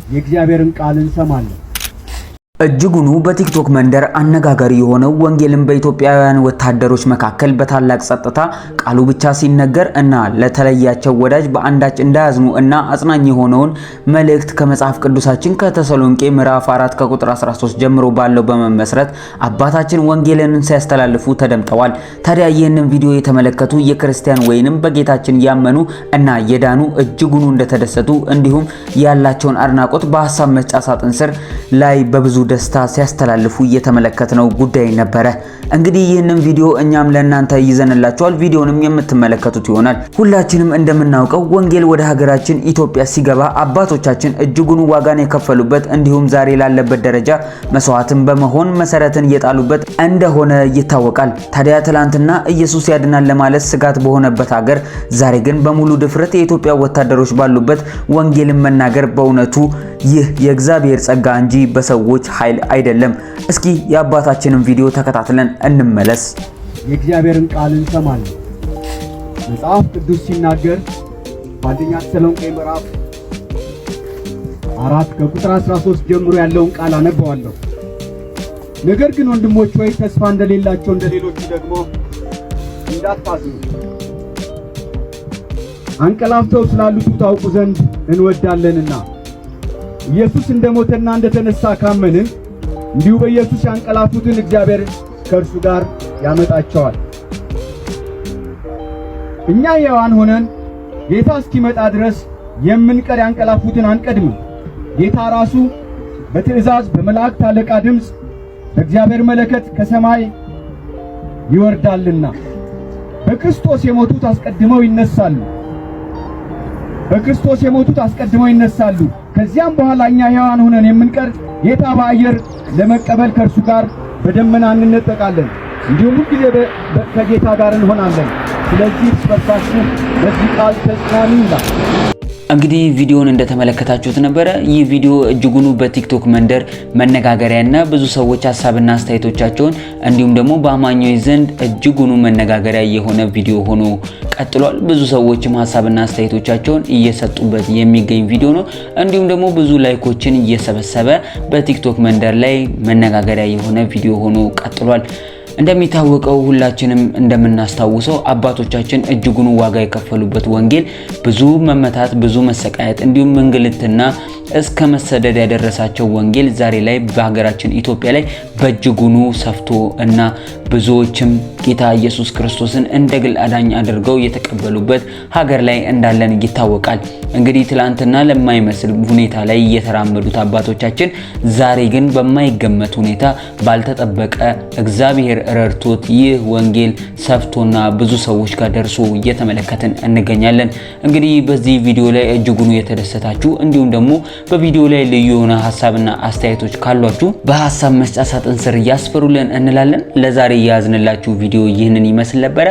የእግዚአብሔርን ቃል እንሰማለን። እጅጉኑ በቲክቶክ መንደር አነጋጋሪ የሆነው ወንጌልን በኢትዮጵያውያን ወታደሮች መካከል በታላቅ ጸጥታ ቃሉ ብቻ ሲነገር እና ለተለያቸው ወዳጅ በአንዳች እንዳያዝኑ እና አጽናኝ የሆነውን መልእክት ከመጽሐፍ ቅዱሳችን ከተሰሎንቄ ምዕራፍ 4 ከቁጥር 13 ጀምሮ ባለው በመመስረት አባታችን ወንጌልን ሲያስተላልፉ ተደምጠዋል። ታዲያ ይህንን ቪዲዮ የተመለከቱ የክርስቲያን ወይንም በጌታችን ያመኑ እና የዳኑ እጅጉኑ እንደተደሰቱ እንዲሁም ያላቸውን አድናቆት በሀሳብ መስጫ ሳጥን ስር ላይ በብዙ ደስታ ሲያስተላልፉ እየተመለከትነው ጉዳይ ነበረ። እንግዲህ ይህንን ቪዲዮ እኛም ለእናንተ ይዘንላችኋል። ቪዲዮንም የምትመለከቱት ይሆናል። ሁላችንም እንደምናውቀው ወንጌል ወደ ሀገራችን ኢትዮጵያ ሲገባ አባቶቻችን እጅጉን ዋጋን የከፈሉበት እንዲሁም ዛሬ ላለበት ደረጃ መስዋዕትን በመሆን መሰረትን የጣሉበት እንደሆነ ይታወቃል። ታዲያ ትላንትና ኢየሱስ ያድናል ለማለት ስጋት በሆነበት ሀገር ዛሬ ግን በሙሉ ድፍረት የኢትዮጵያ ወታደሮች ባሉበት ወንጌልን መናገር በእውነቱ ይህ የእግዚአብሔር ጸጋ እንጂ በሰዎች ኃይል አይደለም። እስኪ የአባታችንን ቪዲዮ ተከታትለን እንመለስ። የእግዚአብሔርን ቃል እንሰማለን። መጽሐፍ ቅዱስ ሲናገር በአንደኛ ተሰሎንቄ ምዕራፍ 4 ከቁጥር 13 ጀምሮ ያለውን ቃል አነበዋለሁ። ነገር ግን ወንድሞች ሆይ፣ ተስፋ እንደሌላቸው እንደ ሌሎቹ ደግሞ እንዳታዝኑ አንቀላፍተው ስላሉቱ ታውቁ ዘንድ እንወዳለንና፣ ኢየሱስ እንደሞተና እንደተነሳ ካመንን እንዲሁ በኢየሱስ ያንቀላፉትን እግዚአብሔር ከእርሱ ጋር ያመጣቸዋል። እኛ ሕያዋን ሆነን ጌታ እስኪመጣ ድረስ የምንቀር ያንቀላፉትን አንቀድምም። ጌታ ራሱ በትእዛዝ፣ በመላእክት አለቃ ድምፅ፣ በእግዚአብሔር መለከት ከሰማይ ይወርዳልና በክርስቶስ የሞቱት አስቀድመው ይነሳሉ። በክርስቶስ የሞቱት አስቀድመው ይነሳሉ። ከዚያም በኋላ እኛ ሕያዋን ሆነን የምንቀር ጌታ በአየር ለመቀበል ከእርሱ ጋር በደመና እንነጠቃለን። እንዲሁም ሁልጊዜ ከጌታ ጋር እንሆናለን። ስለዚህ እርስ በርሳችሁ በዚህ ቃል ተጽናኑ ይላል። እንግዲህ ቪዲዮውን እንደተመለከታችሁት ነበረ። ይህ ቪዲዮ እጅጉኑ በቲክቶክ መንደር መነጋገሪያና ብዙ ሰዎች ሀሳብና አስተያየቶቻቸውን እንዲሁም ደግሞ በአማኞች ዘንድ እጅጉኑ መነጋገሪያ የሆነ ቪዲዮ ሆኖ ቀጥሏል። ብዙ ሰዎችም ሀሳብና አስተያየቶቻቸውን እየሰጡበት የሚገኝ ቪዲዮ ነው። እንዲሁም ደግሞ ብዙ like ኦችን እየሰበሰበ በቲክቶክ መንደር ላይ መነጋገሪያ የሆነ ቪዲዮ ሆኖ ቀጥሏል። እንደሚታወቀው ሁላችንም እንደምናስታውሰው አባቶቻችን እጅጉን ዋጋ የከፈሉበት ወንጌል ብዙ መመታት፣ ብዙ መሰቃየት እንዲሁም እንግልትና እስከ መሰደድ ያደረሳቸው ወንጌል ዛሬ ላይ በሀገራችን ኢትዮጵያ ላይ በእጅጉኑ ሰፍቶ እና ብዙዎችም ጌታ ኢየሱስ ክርስቶስን እንደ ግል አዳኝ አድርገው የተቀበሉበት ሀገር ላይ እንዳለን ይታወቃል። እንግዲህ ትላንትና ለማይመስል ሁኔታ ላይ የተራመዱት አባቶቻችን ዛሬ ግን በማይገመት ሁኔታ ባልተጠበቀ እግዚአብሔር ረድቶት ይህ ወንጌል ሰፍቶና ብዙ ሰዎች ጋር ደርሶ እየተመለከትን እንገኛለን። እንግዲህ በዚህ ቪዲዮ ላይ እጅጉኑ የተደሰታችሁ እንዲሁም ደግሞ በቪዲዮ ላይ ልዩ የሆነ ሀሳብና አስተያየቶች ካሏችሁ በሀሳብ መስጫ ሳጥን ስር ያስፈሩልን እንላለን። ለዛሬ የያዝንላችሁ ቪዲዮ ይህንን ይመስል ነበረ።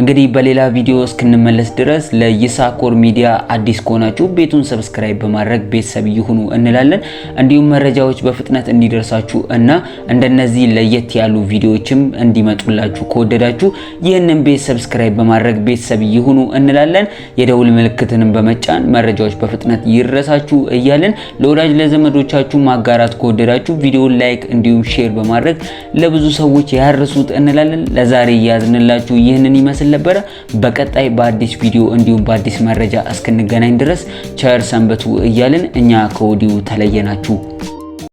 እንግዲህ በሌላ ቪዲዮ እስክንመለስ ድረስ ለይሳኮር ሚዲያ አዲስ ከሆናችሁ ቤቱን subscribe በማድረግ ቤተሰብ ይሁኑ እንላለን። እንዲሁም መረጃዎች በፍጥነት እንዲደርሳችሁ እና እንደነዚህ ለየት ያሉ ቪዲዮዎችም እንዲመጡላችሁ ከወደዳችሁ ይህንን ቤት subscribe በማድረግ ቤተሰብ ይሁኑ እንላለን። የደውል ምልክትንም በመጫን መረጃዎች በፍጥነት ይድረሳችሁ እያልን ለወዳጅ ለዘመዶቻችሁ ማጋራት ከወደዳችሁ ቪዲዮን like እንዲሁም share በማድረግ ለብዙ ሰዎች ያድርሱት እንላለን። ለዛሬ እያዝንላችሁ ይህንን ይመስል ነበረ። በቀጣይ በአዲስ ቪዲዮ እንዲሁም በአዲስ መረጃ እስክንገናኝ ድረስ ቸር ሰንበቱ እያልን እኛ ከወዲሁ ተለየናችሁ።